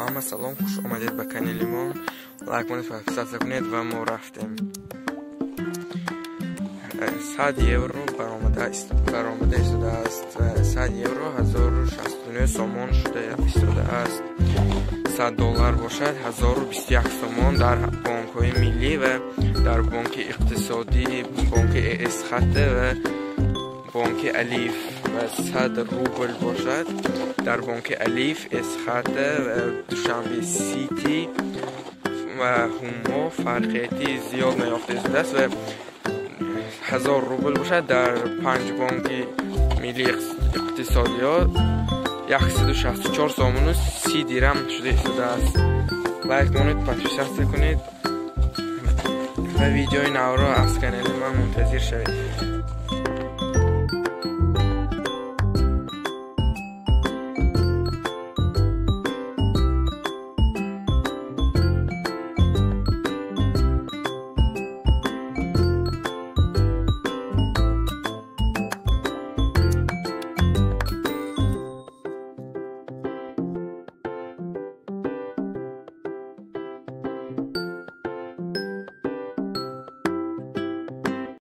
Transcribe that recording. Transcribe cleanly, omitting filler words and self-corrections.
Ҳама салом, хуш омадед ба канали мо. Лайк кунед, подписаться кунед ва мо рафтем. 100 евро баромада истодааст. 100 евро 1069 сомон шуда истодааст. 100 доллар бошад 1021 сомон дар бонкҳои миллӣ ва дар бонки иқтисодӣ, бонки Эсхата ва бонки Алиф, ва 100 рубл бошад дар бонки Алиф, Эсхата ва Душанбе Сити ва Ҳумо фарқияти зиёд наёфта истодааст, ва 1000 рубл бошад дар панҷ бонки миллии иқтисодиёт 164 сомону 30 дирам шуда истодааст. Лайк монед, подписаться кунед ва видеои навро аз канали ман мунтазир шавед.